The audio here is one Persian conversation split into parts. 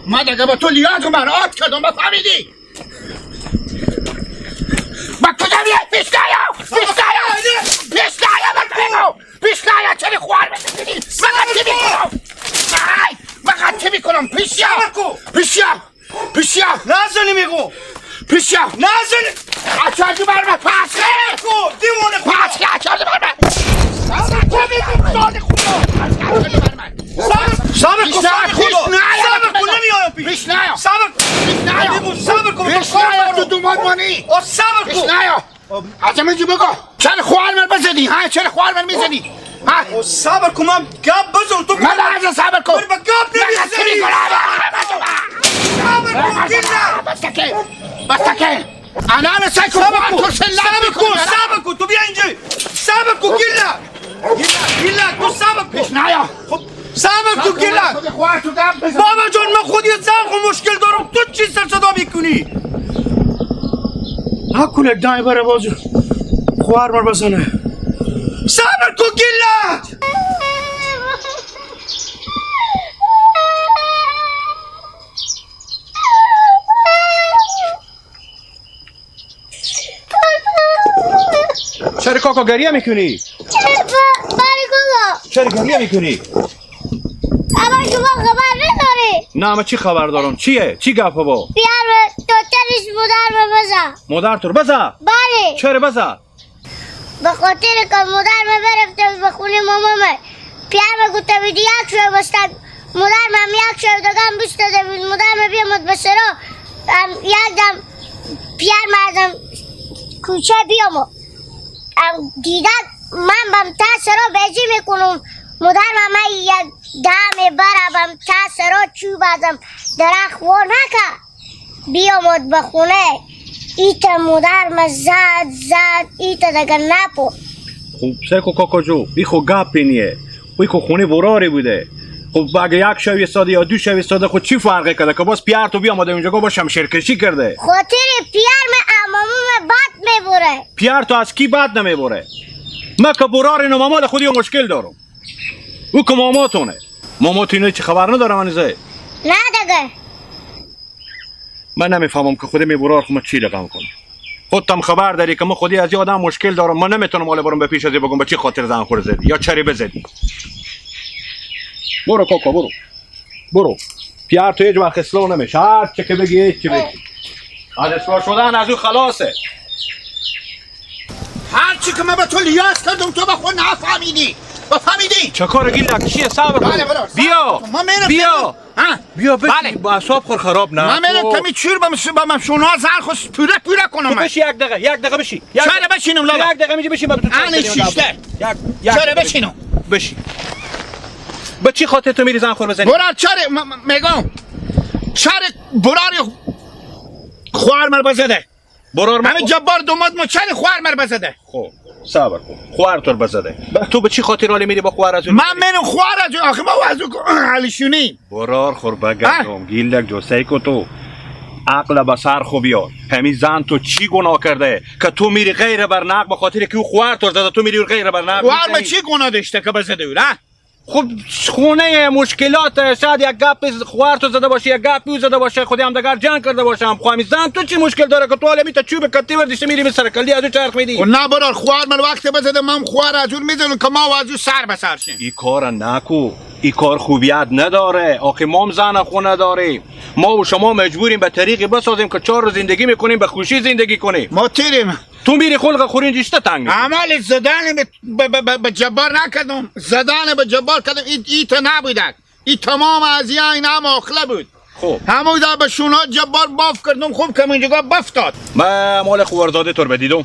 ما دیگه با تو لیاز رو مرعات کردم، بفهمیدی؟ با کجا میای؟ پیش نیا، پیش نیا، پیش نیا، بگو پیش نیا. چرا خوار می‌کنی؟ من چی میکنم؟ من چی میکنم؟ پیش یا، پیش یا، پیش یا. نزنی میگو، پیش یا، نزنی. اچار بر من پس کو دیوانه خدا. پس اچار بر من. صادق خدا. صبر کن، صبر خدا، صبر کن، نمیایم پیش. پیش نیا، صبر، پیش نیا، صبر کن، پیش نیا. تو دوماد مانی. صبر پیش کن. نیا. از اینجا بگو چرا خوار من بزنی؟ ها چرا خوار من میزنی؟ ها صبر کن، من گپ بزن تو. من از صبر کن. بر به گپ نمیزنی. صبر کن گیلا. بس تکه، بس تکه. انا نسایکو. صبر کن، صبر کن، صبر کن، تو بیا اینجا. صبر کن گیلا، گیلا، گیلا، تو صبر کن. پیش نیا. خب صبر کن گیلا. بابا جان من خود یه زن خو مشکل دارم، تو چی سر صدا میکنی؟ نکنه دای بره بازو خوار مر بزنه. صبر کن گیلا. چرا کاکا گریه میکنی؟ چرا چرا گریه میکنی؟ اما شما خبر نداری؟ نه من چی خبر دارم؟ چیه؟ چی گپ با؟ بیار دوترش مادر ما بزن. مادر تو رو بزن؟ بله. چرا بزن؟ به خاطر که مادر ما برفتم به خونه ماما ما. پیار ما گفته بود یک شو بستن. مادر ما یک شو دادم بستده بود. مادر ما بیامد به سرا. یک دم پیار ما ازم کوچه بیامد. دیدم من بم تا سرا بیجی میکنم. مادر ما یک دم برم تا سرا چوب ازم درخت ور نکرد. بیامد به خونه. ایتا مادر ما زد زد ایتا دیگه نپو. خب سکو کاکا جو ای خو گپی نیه، ای خو خونه براری بوده. خب اگه یک شب ایستاده یا دو شب ایستاده خود چی فرقی کرده که باز پیار تو بیامده اونجا که با شمشیرکشی کرده؟ خاطر پیار ما امامو بد میبره. پیار تو از کی بد نمیبره؟ من که برار اینو مامال خودی مشکل دارم. او که ماماتونه. مامات اینو چی خبر نداره منزه؟ نه دیگه. من نمیفهمم که خودی میبرار خود من چی رقم کنم. خودتم خبر داری که من خودی از یه آدم مشکل دارم، من نمیتونم حالا برم به پیش از بگم به چی خاطر زن خور زدی یا چری بزدی. برو کاکا برو، برو. پیار تو هیچ وقت اصلاح نمیشه، هر چه که بگی هیچ چی بگی از اصلاح شدن از او خلاصه. هر چی که من به تو لیاز کردم تو به خود نفهمیدی. بفهمیدی؟ چه کار گیلک چیه؟ صبر کن. بیا بیا بیا بشی با اعصاب خور خراب نه. من میرم کمی چور با من شونا زن خود پوره پوره کنم. بشی یک دقیقه، یک دقیقه بشی. چرا بشینم لالا؟ یک دقیقه میجی بشین. انا شیشته. چرا بشینم؟ بشی. به چی خاطر تو میری زن خور بزنی؟ برار چرا میگم؟ چرا برار خوار مر بزده؟ برار همین جبار دوماد ما چرا خوار مر بزده؟ خب صبر کن، خوار تو بزده. تو به چی خاطر حالی میری با خوار از اون؟ من منو خوار از اون آخه ما از اون علیشونی. برار خور بگردم گیلک جو سیکو تو عقل به سر خو بیار. همین زن تو چی گناه کرده که تو میری غیر بر نق به خاطر که او خوار تو زده تو میری غیر بر نق؟ خوار ما چی گناه داشته که بزده او؟ خب خونه مشکلات، شاید یک گپ خوار تو زده باشه، یک گپ او زده باشه، خودی هم دگر جنگ کرده باشم. خب همین زن تو چی مشکل داره که تو حالا میتا چوب کتی وردیش میری به سر کلی از او چرخ میدی؟ و نه برار خوار من وقت بزده من خوار از اون میزنم که ما از او سر به سر شیم. این کار نکو، این کار خوبیت نداره. آخه ما هم زن خونه داریم، ما و شما مجبوریم به طریقی بسازیم که 4 روز زندگی میکنیم به خوشی زندگی کنیم. ما تیریم. تو میری خلق خورین جشته تنگ می‌کنی. عمل زدن به جبار نکردم، زدن به جبار کردم. ای تا نبودک، ای تمام از این هم آخله بود. خب همون دا به شونا جبار باف کردم، خوب که اینجا بفتاد. من مال خوارزاده تو رو بدیدم.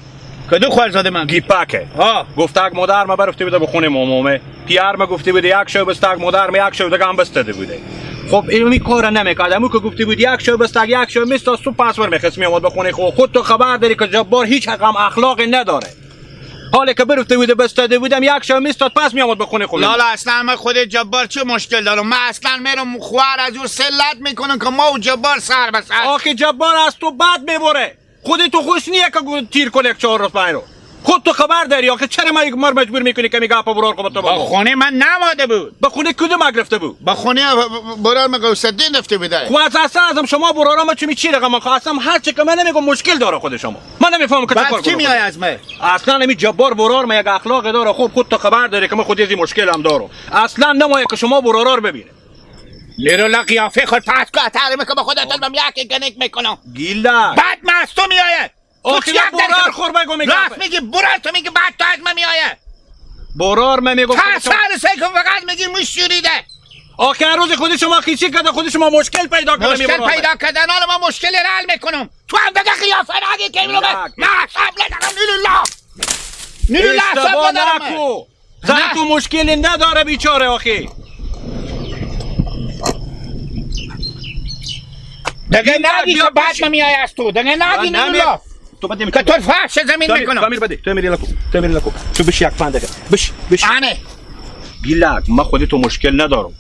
کدو خوارزاده من؟ گیپکه. ها گفتک مادر ما برفته بوده به خونه مامامه. پیار ما گفته بوده یک شب بستک مادر ما یک شب دیگه هم بستده بوده. خب اینو کار نمیکرد. امو که گفته بود یک شب بستک یک شب میستاست تو پسور میخست میامد به خونه. خود تو خبر داری که جبار هیچ حقم اخلاقی نداره. حالا که برفته بوده بستده بودم یک شب میستاد پس میامد به خونه خود. لالا اصلا من خود جبار چه مشکل دارم؟ من اصلا میرم خوار از او سلت میکنم که ما و جبار سر به سر. آخه جبار از تو بد میبره. خودی تو خوش نیه که تیر کنه یک 4 روز 5 رو. خود تو خبر داری آخه چرا ما مجبور میکنی که میگه اپا برار خب تو با خونه من نماده بود. با خونه کدوم گرفته بود؟ با خونه برار من غوث‌الدین رفته بوده. خب اصلا ازم شما برارا ما چی رقم خواستم هر چی که من نمیگم مشکل داره خود شما. من نمیفهمم که چه کار کی میای از من؟ اصلا نمی جبار برار ما یک اخلاق داره. خوب خود تو خبر داری که من خود از مشکل هم دارم. اصلا نمایه که شما برارا رو ببینه. لیرولا قیافه خود پس که تعریف که با خودت من یک گنک میکنم. گیلا بعد مستو میایه. تو چی برار خور بگو میگم. راست میگی برار تو میگی بعد تو از من میایه. برار من میگم تا سر سه فقط میگی مشوریده. آخر روز خود شما خیچی کرده خود شما مشکل پیدا کرده. مشکل پیدا کردن حالا ما مشکل رو حل میکنم. تو هم دیگه قیافه نگی که اینو نه اعصاب ندارم. نیرولا نیرولا اعصاب ندارم. زن تو مشکلی نداره بیچاره آخی. دیگه نگی که بعد من میای از تو. دیگه نگی نیرولا تو بدی که تو فحش زمین میکنم. تو بده تو میری لکو تو میری لکو تو بش یک پنج دقیقه بش بش. آنه گیلک من خودی تو مشکل ندارم.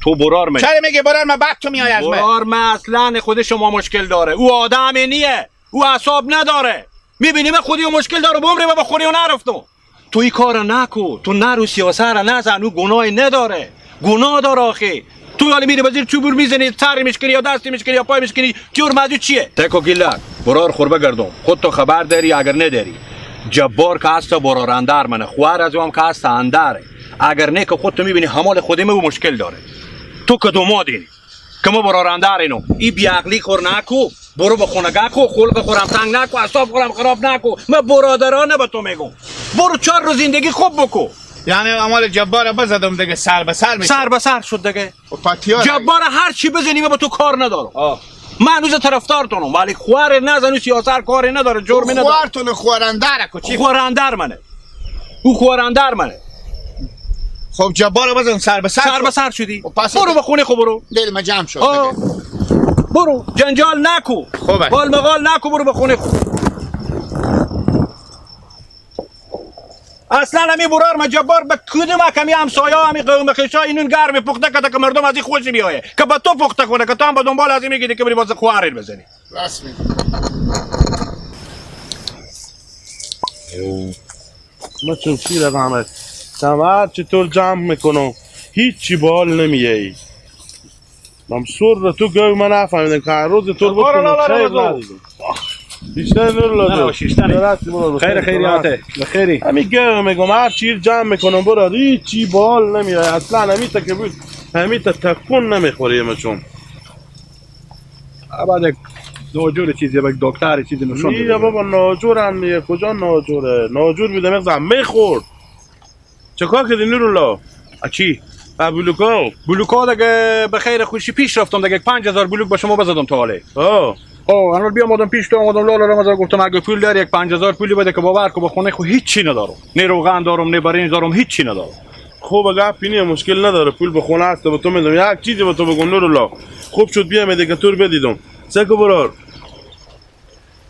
تو برار من چرا میگی برار من بعد تو میای از من؟ برار من اصلا خود شما مشکل داره. او آدم نیه، او اعصاب نداره. میبینی من خودی مشکل داره بمری و با خودی نرفتم. تو این کارو نکو، تو نرو سیاست را نزن. او گناهی نداره، گناه داره آخه. تو حالا میری وزیر چوبور میزنی سر میشکنی یا دست میشکنی یا پای میشکنی جرم از چیه؟ تکو گیلک برار خوربه گردم. خود تو خبر داری اگر نداری جبار که هست برار اندر منه، خوار از هم که هست اندره. اگر نه که خود تو میبینی همال خودم او مشکل داره. تو که دومادینی که ما برار اندر اینو ای بیعقلی خور نکو. برو به خونگه کو، خلق خورم تنگ نکو، اعصاب خورم خراب نکو. من برادرانه به تو میگم برو 4 روز زندگی خوب بکو. یعنی امال جبار بزدم دیگه سر به سر میشه. سر به سر شد دیگه. جبار هر چی بزنی به تو کار ندارم. من هنوز طرفدارتونم ولی خوار نزن و سیاست کاری نداره، جرمی نداره. خوارتون خورندره کو چی؟ خورندر منه. او خورندر منه. خب جبار بزن سر به سر. سر به سر شدی. برو به خونه خو برو. دل ما جمع شد دیگه. برو جنجال نکو. خوبه. قال مقال نکو برو به خونه خو. اصلا همی برار ما جبار به کدوم کمی همسایه همی قوم خیشا اینون گرم پخته کده که مردم از این خوش میایه که با تو پخته کنه که تو هم به دنبال از این میگیری که بری باز خواریر بزنی. راست میگی. ما چون چی رقمت تمر چطور جمع میکنم هیچی بال نمیایی. من سر تو گوی من نفهمیدم که هر روز تو بکنم خیر ندیدم. بیشتر نور لازم. خیر خیریاته بخیری. همین گرم میگم هر چی جمع میکنم برو هیچی بال نمیاد اصلا. همین تا که بود همین تا تکون نمیخوری مچون. بعد ناجور چیزی یک دکتر چیزی نشون بده. بابا ناجور هم نیه. کجا ناجوره؟ ناجور بیده مغزم میخورد. چه کار کردی نورالله؟ چی؟ بلوکا. بلوکا دیگه به خیر خوشی پیش رفتم دیگه 5000 بلوک با شما بزدم تا حاله. الان بیا آمدم پیش تو آمدم لالا رمضان گفتم اگه پول داری یک 5000 پولی بده که باور کو با خونه خو هیچی ندارم. نه روغن دارم نه برنج دارم هیچی ندارم. خوب گپ اینه مشکل نداره پول به خونه هست به تو میدم. یک چیزی به تو بگم نورالله خوب شد بیام دیگه تور بدیدم. سکو برار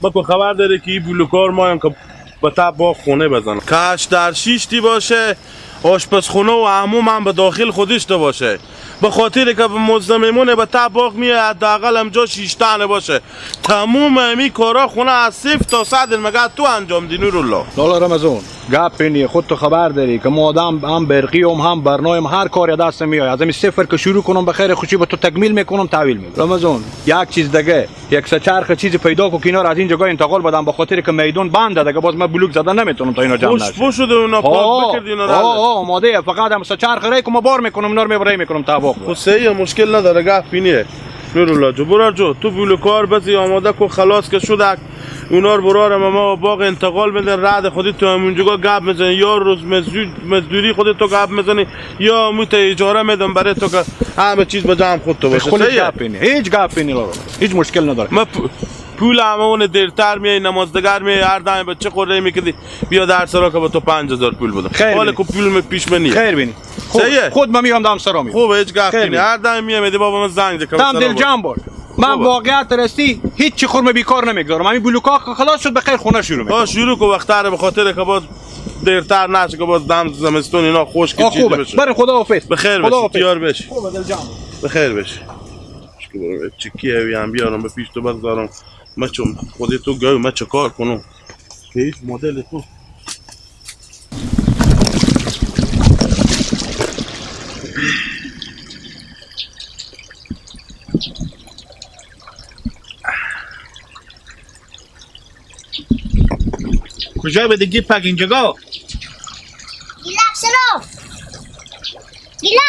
با خبر داره که این بلوکار ما هم که با تب با خونه بزنم کاش در شیشتی باشه آشپزخونه و عموم هم به داخل خودش ده باشه به خاطر که مزدمیمونه به تب باغ میاد حداقل هم جا شیشتنه باشه. تموم امی کارا خونه از 0 تا 100 مگه تو انجام دی نورالله. لالا رمضان گپ اینیه خود تو خبر داری که ما آدم هم برقی هم هم برنایم هر کاری دست میاد از همین صفر که شروع کنم به خیر خوشی به تو تکمیل میکنم تحویل میدم. رمضان یک چیز دیگه یک سه چرخ چیزی پیدا کو که اینا رو از این جگاه انتقال بدم به خاطر که میدون بنده دیگه باز من بلوک زدن نمیتونم تا اینا جمع نشه. خوش شده اونا پاک بکردی اینا رو. آماده فقط هم سه چرخ ری که ما بار میکنم اینا رو میبرم میکنم تا خب صحیح مشکل نداره گپ اینیه نورالله جو برار جو تو بلوکار بسی آماده کو خلاص که شد اونا رو برارم ما باغ انتقال میدن رد خودی تو همونجا گپ میزنی یا روز مزدوری خودت تو گپ میزنی یا موت اجاره میدم برای تو که همه چیز به جمع خود تو باشه. خود گپ اینه هیچ گپ اینه لارو هیچ مشکل نداره. ما پول همون دیرتر میای نمازدگر میای هر دم بچه خورده میکردی بیا در سرا که با تو 5000 پول بدم. حالا که پول پیش من نیست. خیر بینی. خود من میام دم سرا می. خوب هیچ گپ نی هر دم میام بابا من زنگ ده تام دل جان باش. من واقعیت راستی هیچ چی خورم بیکار نمیگذارم. همین بلوکا خلاص شد بخیر خونه شروع میکنم. شروع کو وقتره به خاطر که باز دیرتر نشه که باز دم زمستون اینا خشک چیزی بشه. برای خدا حافظ. بخیر باشی تیار بشی. خوب دل جان. بخیر بشی. چکی هم بیارم به پیش تو بگذارم. من چون خودی تو گوی من چه کار کنم که هیچ مدل تو کجا بده گی پک اینجا؟ گیلک سلام. گیلک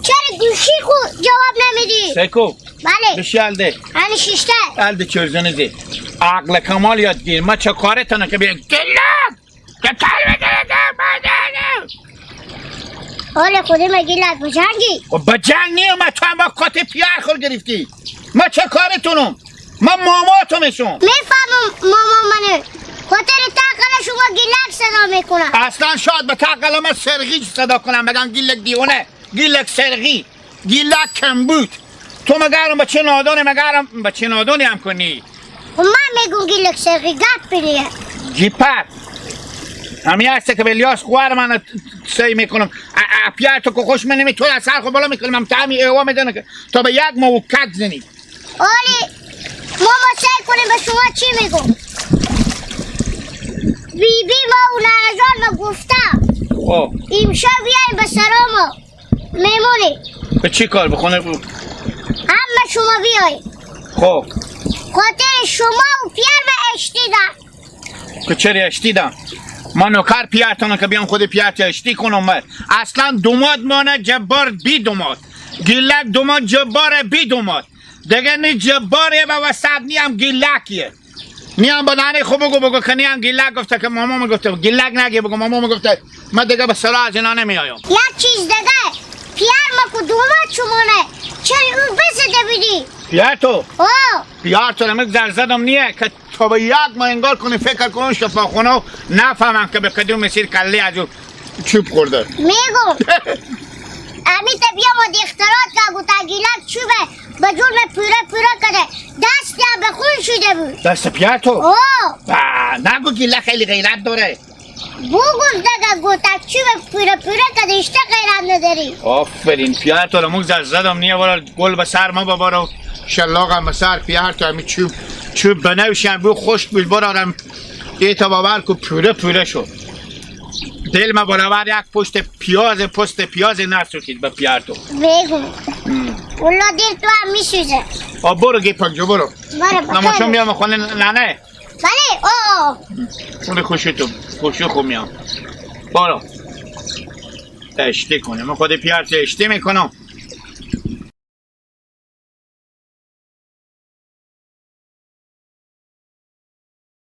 چرا گوشی خو جواب نمیدی؟ سیکو. بله. بشی الده. هنی شیشته. الده چرزنزی. عقل کمال یاد گیر. ما چه کارتانه که بیان گیلک که تر بده. حال خودی ما گیلک بجنگی؟ با جنگ نیم. ما تو هم با کات پیار خور گرفتی. ما چه کارتونم؟ ما ماما تو میشم. میفهمم ماما منه. خاطر تقل شما گیلک صدا میکنم. اصلا شاید به تقل ما سرغی صدا کنم، بگم گیلک دیونه، گیلک سرغی، گیلک کمبوت. تو مگرم بچه نادونه، مگرم بچه نادونی هم کنی. من میگم گیلک سرغی گپ بینیه. جیپر همی هسته که به الیاس خوار من سی میکنم. پیار تو که خوش من نمی تو از سر خود بالا میکنم. هم تعمی ایوا میدنه که تا به یک مو کک زنی. آلی ماما سعی کنیم به شما چی میگم. بی بی ما و ننه جان ما گفتم امشب بیاییم به سرا ما میمونی. به چی کار بخونه؟ همه شما بیاییم. خب خاطر شما و پیار ما اشتیدم. که چرا اشتیدم؟ ما نوکر پیارتانه که بیام خود پیارت اشتی کنم. من اصلا دوماد مانه جبار بی دوماد، گیلک دوماد جبار بی دوماد دیگه. نی جباره و وسط نیم گیلکیه. نیام با ننه خوب بگو بگو که نیام گیلک گفته که ماما میگفته گیلک نگی، بگو ماما میگفته من دیگه به سرا از اینا نمیایم. یک چیز دیگه پیار ما که دوماد شمانه چرا او بزده بیدی؟ پیار تو؟ پیار تو نمیگ زر زدم نیه که تا به یک ما انگار کنی فکر کنم شفاخونه نفهمم که به کدوم مسیر کله از او چوب خورده. میگم امی تا بیا ما اختراعات که گوتا گیلک چوبه به جرم پوره پوره کرده دست یا به خون شده بود. دست پیار تو؟ نگو گیلک خیلی غیرت داره. بگو دیگه گوتا چوبه پوره پوره کرده اشته غیرت نداری. آفرین پیار تو رو زر زدم نیه برو گل به سر ما ببارو شلاقم به سر پیار تو همی چوب چوب بنوشم بو خشک بود برارم یه تا باور که پوره پوره شد. دل ما برابر یک پشت پیاز پست پیاز نسوخید به پیار تو. بگو والله دل تو هم میسوزه. برو گی پاک جو برو. نماشون میام خونه ننه. بله اوه خونه خوشی تو خوشی خوب میام. برو اشتی کنه من خود پیار تو اشتی میکنم.